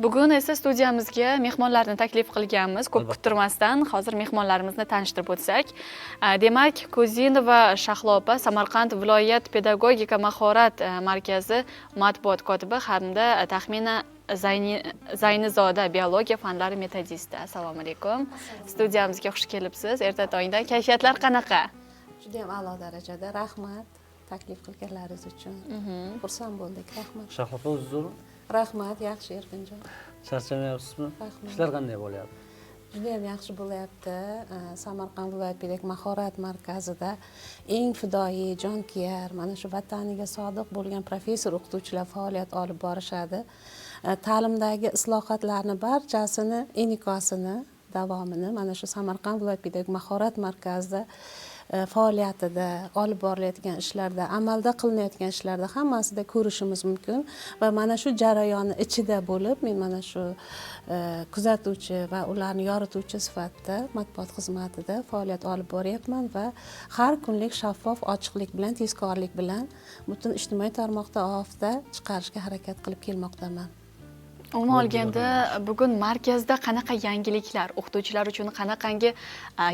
Bugun esa studiyamizga mehmonlarni taklif qilganmiz. Ko'p Albatta. kuttirmasdan hozir mehmonlarimizni tanishtirib o'tsak. Demak, Ko'zinova Shahlo opa, Samarqand viloyat pedagogika mahorat markazi matbuot kotibi hamda Taxmina Zaynizoda, biologiya fanlari metodisti. Assalomu alaykum. Studiyamizga xush kelibsiz. Erta tongdan kayfiyatlar qanaqa? Judayam a'lo darajada, rahmat taklif qilganlaringiz uchun. Xursand bo'ldik, rahmat. Shahlo opa, o'zingiz zo'rmi? Rahmat, yaxshi, Erkinjon. Charchamayapsizmi? Rahmat. Ishlar qanday bo'lyapti? Judayam yaxshi bo'lyapti. Samarqand viloyat pedagogik mahorat markazida eng fidoyi, jonkuyar, mana shu vataniga sodiq bo'lgan professor o'qituvchilar faoliyat olib borishadi. Ta'limdagi islohotlarni barchasini inikosini, davomini mana shu Samarqand viloyat pedagogik mahorat markazida faoliyatida olib borilayotgan ishlarda, amalda qilinayotgan ishlarda, hammasida ko'rishimiz mumkin va mana shu jarayonni ichida bo'lib, men mana shu kuzatuvchi va ularni yorituvchi sifatida matbuot xizmatida faoliyat olib boryapman va har kunlik shaffof ochiqlik bilan, tezkorlik bilan butun ijtimoiy tarmoqda, OAVda chiqarishga harakat qilib kelmoqdaman. Umuman olganda, bugun markazda qanaqa yangiliklar, o'qituvchilar uchun qanaqangi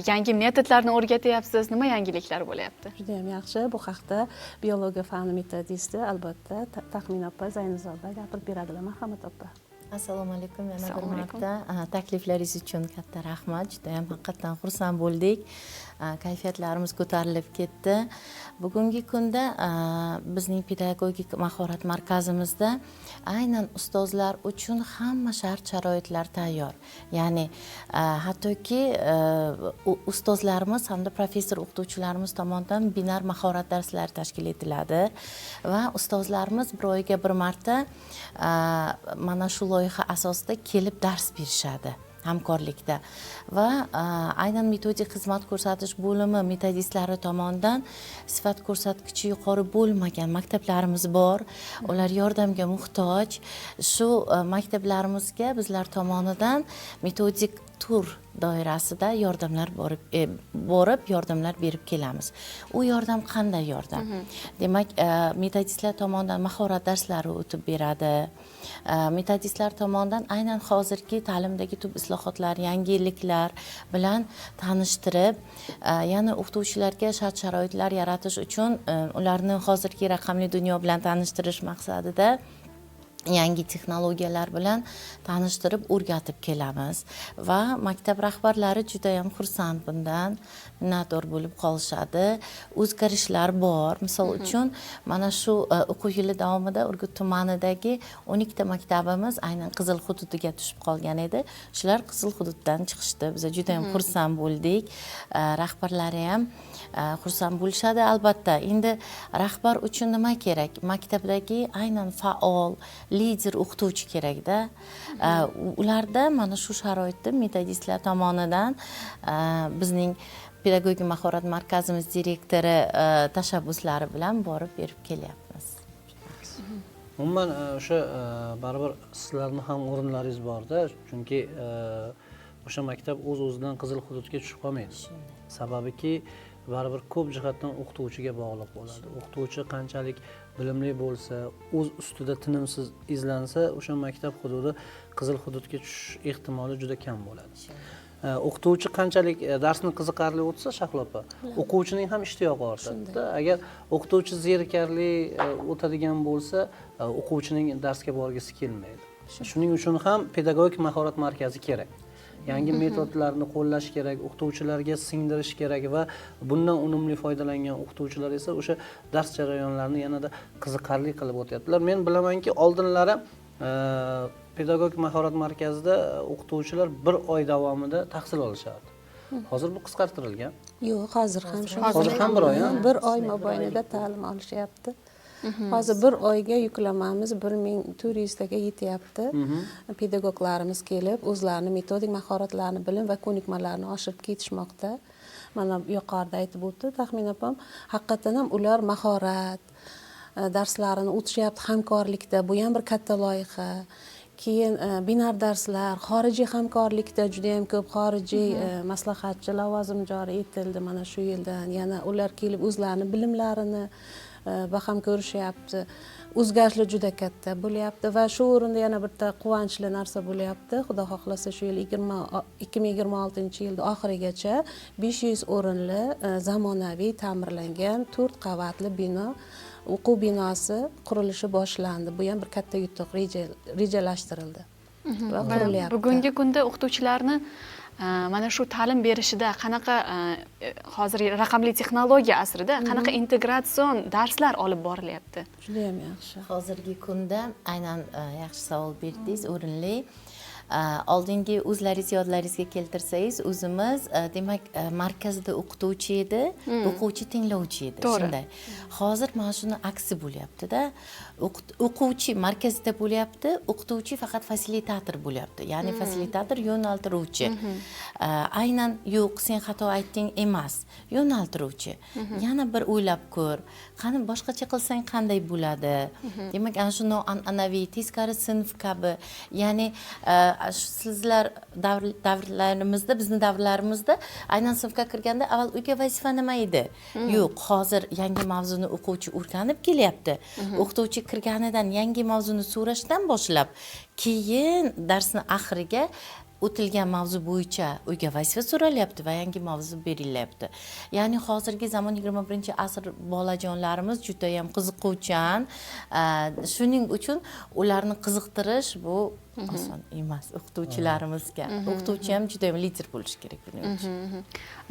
yangi metodlarni o'rgatyapsiz, nima yangiliklar bo'lyapti? Judayam yaxshi. Bu haqda biologiya fani metodisti, albatta, Taxmina opa Zaynizoda gapirib beradilar. Marhamat, opa. Assalomu alaykum yana bir Assalomu alaykum. marta. Takliflaringiz uchun katta rahmat. Judayam haqiqatdan xursand bo'ldik. Kayfiyatlarimiz ko'tarilib ketdi. Bugungi kunda bizning pedagogik mahorat markazimizda aynan ustozlar uchun hamma shart sharoitlar tayyor. Ya'ni hattoki ustozlarimiz hamda professor o'qituvchilarimiz tomonidan binar mahorat darslari tashkil etiladi va ustozlarimiz bir oyga bir marta mana shu loyiha asosida kelib dars berishadi hamkorlikda va aynan metodik xizmat ko'rsatish bo'limi metodistlari tomonidan sifat ko'rsatkichi yuqori bo'lmagan maktablarimiz bor, ular yordamga muhtoj. Shu maktablarimizga bizlar tomonidan metodik tur doirasida yordamlar borib yordamlar berib kelamiz. U yordam qanday yordam? Demak, metodistlar tomonidan mahorat darslari o'tib beradi. Metodistlar tomonidan aynan hozirgi ta'limdagi tub islohotlar, yangiliklar bilan tanishtirib, yana o'qituvchilarga shart sharoitlar yaratish uchun, ularni hozirgi raqamli dunyo bilan tanishtirish maqsadida yangi texnologiyalar bilan tanishtirib, o'rgatib kelamiz va maktab rahbarlari judayam xursand bundan, minnatdor bo'lib qolishadi. O'zgarishlar bor. Misol uchun, mana shu o'quv yili davomida Urgut tumanidagi 12 ta maktabimiz aynan qizil hududiga tushib qolgan edi. Shular qizil hududdan chiqishdi. Biz judayam xursand bo'ldik. Rahbarlari ham xursand bo'lishadi albatta. Endi rahbar uchun nima kerak? Maktabdagi aynan faol lider o'qituvchi kerakda. Ularda mana shu sharoitda metodistlar tomonidan, bizning pedagogik mahorat markazimiz direktori tashabbuslari bilan borib berib kelyapmiz. Umuman, o'sha baribir sizlarni ham o'rinlaringiz borda, chunki o'sha maktab o'z o'zidan qizil hududga tushib qolmaydi. Sababiki, baribir ko'p jihatdan o'qituvchiga bog'liq bo'ladi. O'qituvchi qanchalik bilimli bo'lsa, o'z ustida tinimsiz izlansa, o'sha maktab hududi qizil hududga tushish ehtimoli juda kam bo'ladi. O'qituvchi qanchalik darsni qiziqarli o'tsa, Shahlo opa, o'quvchining ham ishtiyoqi ortadida. Agar o'qituvchi zerikarli o'tadigan bo'lsa, o'quvchining darsga borgisi kelmaydi. Shuning uchun ham pedagogik mahorat markazi kerak. Yangi metodlarni qo'llash kerak, o'qituvchilarga singdirish kerak va bundan unumli foydalangan o'qituvchilar esa o'sha dars jarayonlarini yanada qiziqarli qilib o'tyaptilar. Men bilamanki, oldinlari pedagogik mahorat markazida o'qituvchilar bir oy davomida tahsil olishardi. Hozir bu qisqartirilgan. Yo'q, hozir ham shu. Hozir ham bir oy, ha? Bir oy mobaynida ta'lim olishyapti. Hozir bir oyga yuklamamiz 1400 taga yetyapti. Pedagoglarimiz kelib, o'zlarini metodik mahoratlarini, bilim va ko'nikmalarini oshirib ketishmoqda. Mana yuqorida aytib o'tdi Taxmina opam, haqiqatdan ham ular mahorat darslarini o'tishyapti hamkorlikda. Bu ham bir katta loyiha. Keyin binar darslar, xorijiy hamkorlikda juda yam ko'p xorijiy maslahatchi lavozimi joriy etildi mana shu yildan. Yana ular kelib o'zlarini bilimlarini Baham ko'rishyapti. O'zgarishlar juda katta bo'lyapti va shu o'rinda yana bitta quvonchli narsa bo'lyapti. Xudo xohlasa, shu yil 2026-yilda oxirigacha 500 o'rinli zamonaviy ta'mirlangan 4 qavatli bino, o'quv binosi qurilishi boshlandi. Bu ham bir katta yutuq, rejalashtirildi va qurilyapti. Bugungi kunda o'qituvchilarni mana shu ta'lim berishida qanaqa, hozir raqamli texnologiya asrida qanaqa integratsion darslar olib borilyapti? Judayam yaxshi. Hozirgi kunda aynan, yaxshi savol berdingiz, o'rinli. Oldingi o'zlaringiz yodlaringizga keltirsangiz, o'zimiz, demak, markazda o'qituvchi edi, o'quvchi tinglovchi edi. Shunday. Hozir mana shuni aksi bo'lyaptida. O'quvchi markazda bo'lyapti, o'qituvchi faqat fasilitator bo'lyapti, ya'ni fasilitator, yo'naltiruvchi. Aynan "Yo'q, sen xato aytding" emas, yo'naltiruvchi, "Yana bir o'ylab ko'r, qani, boshqacha qilsang qanday bo'ladi?" Demak, ana shu noan'anaviy, teskari sinf kabi, ya'ni shu sizlar davrlarimizda, bizni davrlarimizda aynan sinfga kirganda avval uyga vazifa nima edi? Yo'q, hozir yangi mavzuni o'quvchi o'rganib kelyapti, o'qituvchi kirganidan yangi mavzuni so'rashdan boshlab, keyin darsni oxiriga o'tilgan mavzu bo'yicha uyga vazifa so'ralyapti va yangi mavzu berilyapti. Ya'ni hozirgi zamon, 21-asr bolajonlarimiz judayam qiziquvchan. Shuning uchun ularni qiziqtirish bu oson emas o'qituvchilarimizga. O'qituvchi ham judayam lider bo'lishi kerak buning uchun.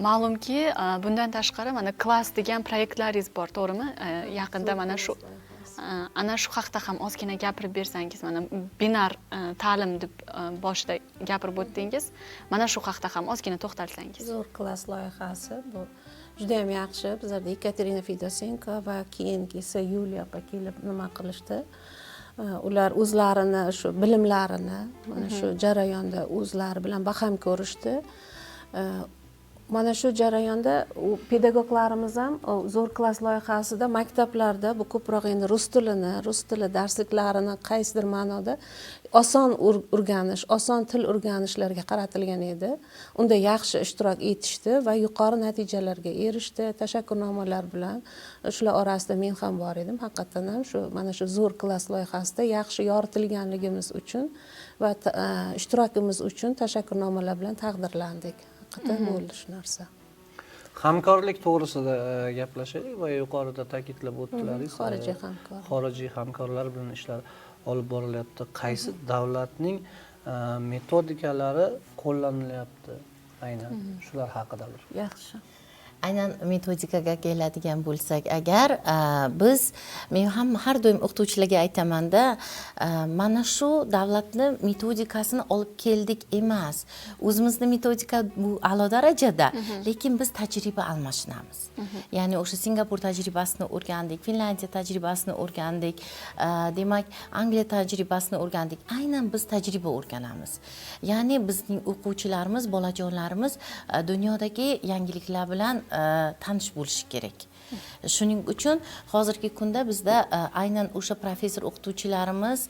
Ma'lumki, bundan tashqari mana klass degan proyektlaringiz bor, to'g'rimi? Yaqinda mana shu, ana shu haqida ham ozgina gapirib bersangiz. Mana binar ta'lim deb boshida gapirib o'tdingiz, mana shu haqida ham ozgina to'xtalsangiz. Zo'r klass loyihasi, bu judayam yaxshi. Bizlarda Yekaterina Fedosenko va keyingisi Yuliya opa kelib nima qilishdi, ular o'zlarini shu bilimlarini mana shu jarayonda o'zlari bilan baham ko'rishdi. Mana shu jarayonda u pedagoglarimiz ham u zo'r klass loyihasida maktablarda bu ko'proq endi rus tilini, rus tili darsliklarini qaysidir ma'noda oson o'rganish, oson til o'rganishlarga qaratilgan edi. Unda yaxshi ishtirok etishdi va yuqori natijalarga erishdi tashakkurnomalar bilan. Shular orasida men ham bor edim. Haqiqatdan ham shu mana shu zo'r klass loyihasida yaxshi yoritilganligimiz uchun va ishtirokimiz uchun tashakkurnomalar bilan taqdirlandik. Haqiqatdan bo'ldi shu narsa. Hamkorlik to'g'risida gaplashaylik va yuqorida ta'kidlab o'tdilaringiz. Xorijiy hamkor. Xorijiy hamkorlar bilan ishlar olib borilyapti. Qaysi davlatning metodikalari qo'llanilyapti, aynan shular haqida bir. Yaxshi. Aynan metodikaga keladigan bo'lsak agar, biz, men ham har doim o'qituvchilarga aytamanda, mana shu davlatni metodikasini olib keldik emas, o'zimizni metodika bu a'lo darajada, lekin biz tajriba almashinamiz. Ya'ni o'sha Singapur tajribasini o'rgandik, Finlyandiya tajribasini o'rgandik, demak, Angliya tajribasini o'rgandik. Aynan biz tajriba o'rganamiz, ya'ni bizning o'quvchilarimiz, bolajonlarimiz dunyodagi yangiliklar bilan tanish bo'lishi kerak. Shuning uchun hozirgi kunda bizda aynan o'sha professor o'qituvchilarimiz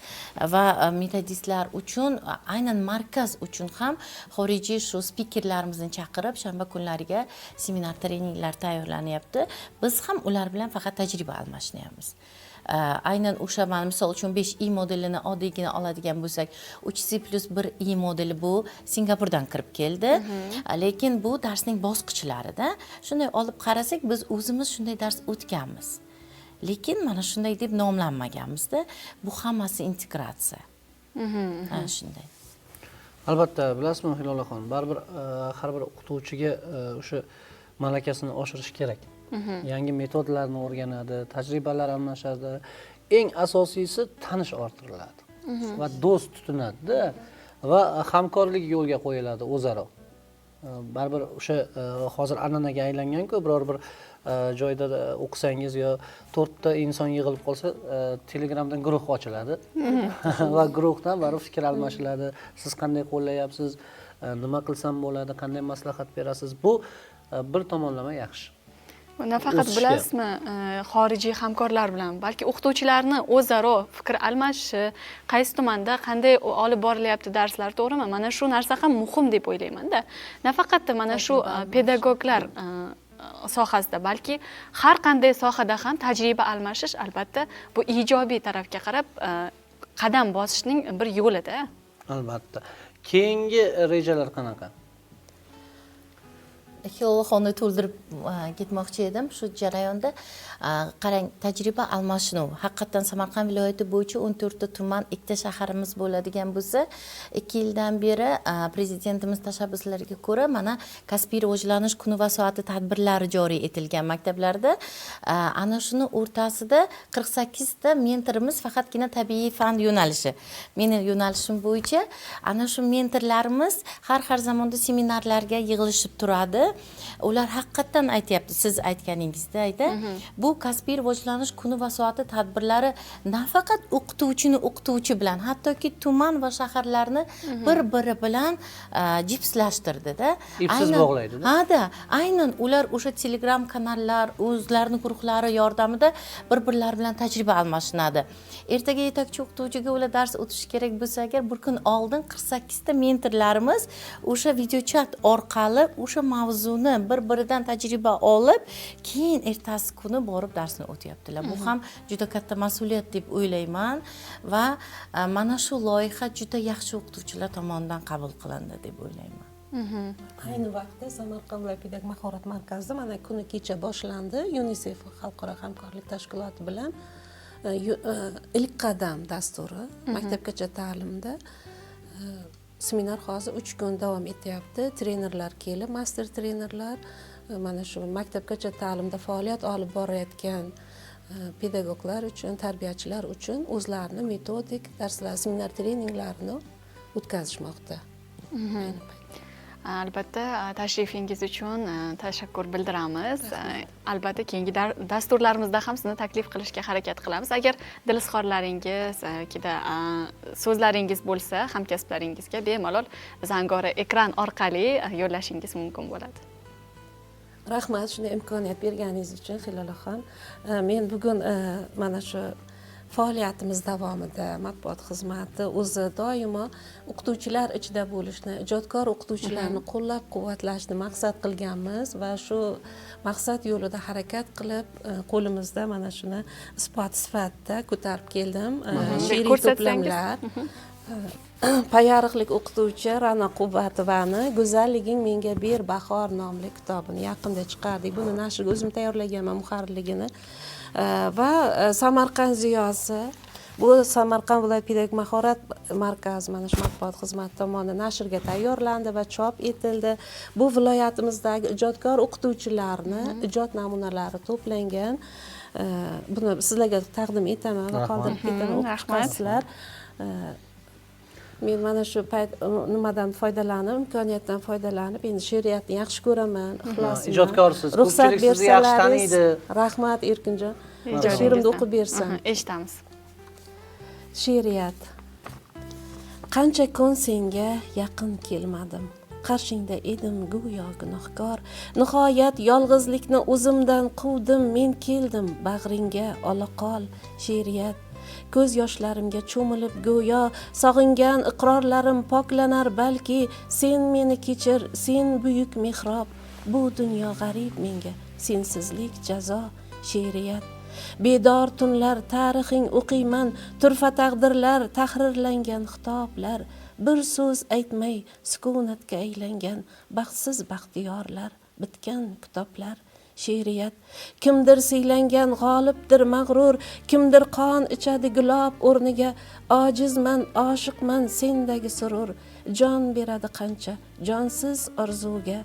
va metodistlar uchun, aynan markaz uchun ham xorijiy shu spikerlarimizni chaqirib, shanba kunlariga seminar treninglar tayyorlanyapti. Biz ham ular bilan faqat tajriba almashinyapmiz. Aynan o'sha mana misol uchun 5 i modelini oddiygina oladigan bo'lsak, 3 c plyus 1 i modeli, bu Singapurdan kirib keldi. Lekin bu darsning bosqichlarida shunday olib qarasak, biz o'zimiz shunday dars o'tganmiz, lekin mana shunday deb nomlanmaganmizda. Bu hammasi integratsiya. Ha, shunday. Albatta, bilasizmi, Hilolaxon, baribir har bir o'qituvchiga o'sha malakasini oshirish kerak. Yangi metodlarni o'rganadi, tajribalar almashadi, eng asosiysi tanish orttiriladi va do'st tutinadida va hamkorlik yo'lga qo'yiladi o'zaro. Baribir o'sha hozir an'anaga aylanganku, biror bir joyda o'qisangiz yo to'rtta inson yig'ilib qolsa, Telegramdan guruh ochiladi va guruhdan baribir fikr almashiladi. Siz qanday qo'llayapsiz, nima qilsam bo'ladi, qanday maslahat berasiz? Bu bir tomonlama yaxshi. Nafaqat O'sishga. bilasizmi, xorijiy hamkorlar bilan, balki o'qituvchilarni o'zaro fikr almashishi, qaysi tumanda qanday olib borilyapti darslar, to'g'rimi, mana shu narsa ham muhim deb o'ylaymanda. Nafaqat mana shu pedagoglar. sohasida, balki har qanday sohada ham tajriba almashish albatta bu ijobiy tarafga qarab qadam bosishning bir yo'lida. Albatta. Keyingi rejalar qanaqa? Hilolaxonni to'ldirib ketmoqchi edim shu jarayonda. Qarang, tajriba almashinuv haqiqatdan Samarqand viloyati bo'yicha 14 ta tuman, 2 ta shaharimiz bo'ladigan bo'lsa, 2 yildan beri prezidentimiz tashabbuslariga ko'ra mana kasbiy rivojlanish kuni va soati tadbirlari joriy etilgan maktablarda. Ana shuni o'rtasida 48 ta mentorimiz faqatgina tabiiy fan yo'nalishi, meni yo'nalishim bo'yicha ana shu mentorlarimiz har zamonda seminarlarga yig'ilishib turadi. Ular haqiqatdan aytyapti, siz aytganingizda bu kasbiy rivojlanish kuni va soati tadbirlari nafaqat o'qituvchini o'qituvchi bilan, hattoki tuman va shaharlarni bir-biri bilan jipslashtirdi-da. Ipsiz bog'laydi-da. Ha-da, aynan ular o'sha Telegram kanallar, o'zlarining guruhlari yordamida bir-birlari bilan tajriba almashinadi. Ertaga yetakchi o'qituvchiga ular dars o'tish kerak bo'lsa, agar bir kun oldin 48 ta mentorlarimiz o'sha video chat orqali o'sha mavzuni bir-biridan tajriba olib, keyin ertasi kuni borib darsni o'tyaptilar. Bu ham juda katta mas'uliyat deb o'ylayman va mana shu loyiha juda yaxshi o'qituvchilar tomonidan qabul qilindi deb o'ylayman. Ayni vaqtda Samarqand viloyat pedagogik mahorat markazida mana kuni kecha boshlandi UNICEF xalqaro hamkorlik tashkiloti bilan ilk qadam dasturi maktabgacha ta'limda seminar hozir 3 kun davom etyapti. Trenerlar kelib, master trenerlar mana shu maktabgacha ta'limda faoliyat olib borayotgan pedagoglar uchun, tarbiyachilar uchun o'zlarini metodik darslar, seminar treninglarini o'tkazishmoqda. Albatta tashrifingiz uchun tashakkur bildiramiz. Albatta keyingi dasturlarimizda ham sizni taklif qilishga harakat qilamiz. Agar dil izhorlaringiz yoki so'zlaringiz bo'lsa, hamkasblaringizga bemalol zangori ekran orqali yo'llashingiz mumkin bo'ladi. Rahmat shunday imkoniyat berganingiz uchun, Hilolaxon. Men bugun mana shu faoliyatimiz davomida matbuot xizmati o'zi doimo o'qituvchilar ichida bo'lishni, ijodkor o'qituvchilarni qo'llab-quvvatlashni maqsad qilganmiz va shu maqsad yo'lida harakat qilib, qo'limizda mana shuni isbot sifatida ko'tarib keldim. She'riy to'plamlar. Payariqlik o'qituvchi Ra'no Quvvatovani Go'zalliging menga ber bahor nomli kitobini yaqinda chiqardik. Buni nashrga o'zim tayyorlaganman, muharrirligini. Va Samarqand ziyosi, bu Samarqand viloyat pedagogik mahorat markazi mana shu matbuot xizmati tomonidan nashrga tayyorlandi va chop etildi. Bu viloyatimizdagi ijodkor o'qituvchilarni ijod namunalari to'plangan. Buni sizlarga taqdim etaman va qoldirib ketaman, o'qib chiqasizlar. Men mana shu payt nimadan foydalanib, imkoniyatdan foydalanib, endi she'riyatni yaxshi ko'raman, ixlosman. Ijodkorsiz, ko'pchilik sizni yaxshi taniydi. Rahmat Erkinjon. She'rimni o'qib bersam. Eshitamiz. She'riyat. Qancha kun senga yaqin kelmadim. Qarshingda edim go'yo gunohkor. Nihoyat yolg'izlikni o'zimdan quvdim, men keldim bag'ringga olaqol. She'riyat. Ko'z yoshlarimga cho'milib go'yo sog'ingan iqrorlarim poklanar balki. Sen meni kechir, sen buyuk mehrob, bu dunyo g'arib menga, sensizlik jazo. She'riyat. Bedor tunlar tarixing o'qiyman, turfa taqdirlar tahrirlangan xitoblar, bir so'z aytmay sukunatga aylangan baxtsiz baxtiyorlar, bitgan kitoblar. She'riyat. Kimdir siylangan g'olibdir mag'rur, kimdir qon ichadi gulob o'rniga. Ojizman, oshiqman sendagi surur, jon beradi qancha jonsiz orzuga.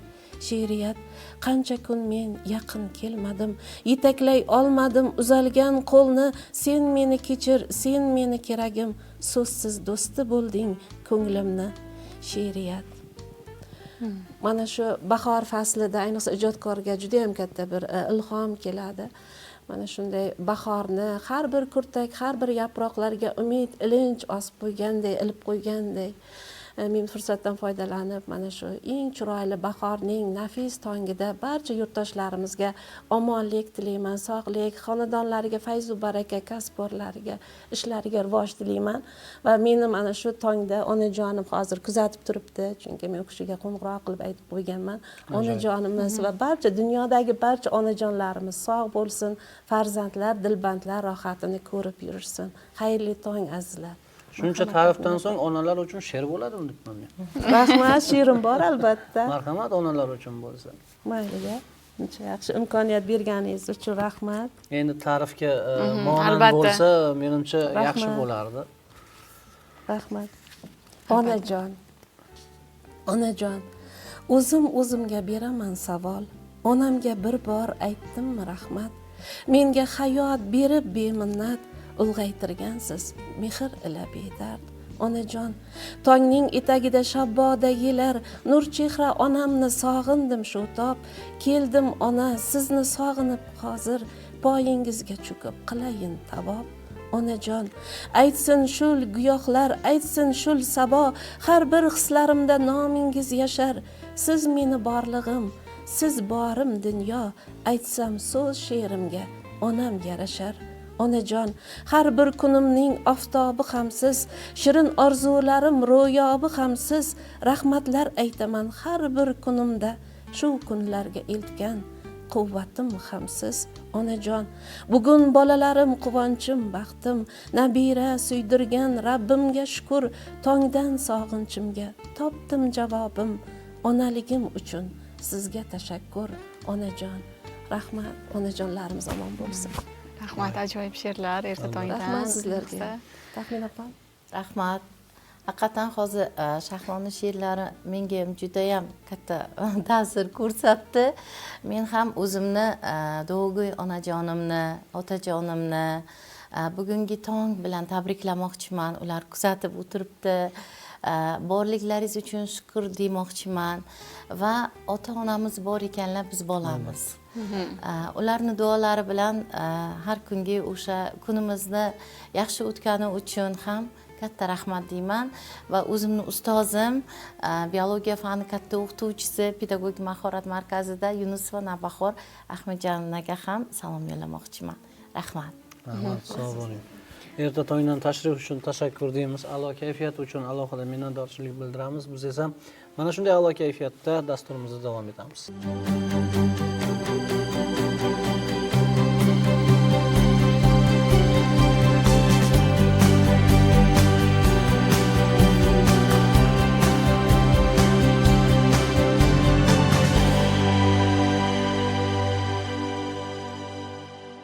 She'riyat. Qancha kun men yaqin kelmadim, yetaklay olmadim uzalgan qo'lni. Sen meni kechir, sen meni keragim, so'zsiz do'sti bo'lding ko'nglimni. She'riyat. Mana shu bahor faslida ayniqsa ijodkorga juda ham katta bir ilhom keladi. Mana shunday bahorni har bir kurtak, har bir yaproqlarga umid, ilinj osib qo'yganday, ilib qo'yganday. Men fursatdan foydalanib mana shu eng chiroyli bahorning nafis tongida barcha yurtdoshlarimizga omonlik tilayman, sog'lik, xonadonlariga fayzu baraka, kasb-korlariga, ishlariga rivoj tilayman. Va meni mana shu tongda onajonim hozir kuzatib turibdi, chunki men u kishiga qo'ng'iroq qilib aytib qo'yganman. Onajonimiz va barcha dunyodagi barcha onajonlarimiz sog' bo'lsin, farzandlar, dilbandlar rohatini ko'rib yurishsin. Xayrli tong azizlar. Shuncha ta'rifdan so'ng onalar uchun she'r bo'ladimi debman men. Rahmat, she'rim bor albatta. Marhamat, onalar uchun bo'lsa. Mayliga. Uncha yaxshi imkoniyat berganingiz uchun rahmat. Endi ta'rifga monand bo'lsa, menimcha yaxshi bo'lardi. Rahmat. Onajon. Onajon, o'zim o'zimga beraman savol. Onamga bir bor aytdimmi rahmat. Menga hayot berib beminnat ulg'aytirgansiz mehr ila bedard. Onajon, tongning etagida shabboda yelar nur chehra onamni sog'indim shu tob. Keldim ona, sizni sog'inib hozir poyingizga cho'kib qilayin tavob. Onajon, aytsin shul giyohlar, aytsin shul sabo, har bir hislarimda nomingiz yashar. Siz meni borlig'im, siz borim dunyo, aytsam so'z she'rimga onam yarashar. Onajon, har bir kunimning oftobi ham siz, shirin orzularim ro'yobi ham siz. Rahmatlar aytaman har bir kunimda, shu kunlarga eltgan quvvatim ham siz. Onajon, bugun bolalarim quvonchim, baxtim, nabira suydirgan Rabbimga shukur, tongdan sog'inchimga topdim javobim. Onaligim uchun sizga tashakkur onajon. Rahmat, onajonlarimiz omon bo'lsin. Rahmat, ajoyib she'rlar erta tongdan. Rahmat sizlarga. Taxmina opa. Rahmat. Haqiqatan hozir Shahloni she'rlari menga ham juda ham katta ta'sir ko'rsatdi. Men ham o'zimni duogo'y onajonimni, otajonimni bugungi tong bilan tabriklamoqchiman. Ular kuzatib o'tiribdi. Borliklaringiz uchun shukr demoqchiman va ota-onamiz bor ekanlar, biz bolamiz. Ularni duolari bilan har kungi o'sha kunimizni yaxshi o'tgani uchun ham katta rahmat deyman va o'zimni ustozim, biologiya fani katta o'qituvchisi, pedagogik mahorat markazida Yunusova Navbahor Ahmadjonovaga ham salom yo'llamoqchiman. Rahmat. Rahmat, sog' bo'ling. Erta tongdan tashrif uchun tashakkur deymiz. A'lo kayfiyat uchun alohida minnatdorchilik bildiramiz. Biz esa mana shunday a'lo kayfiyatda dasturimizni davom etamiz.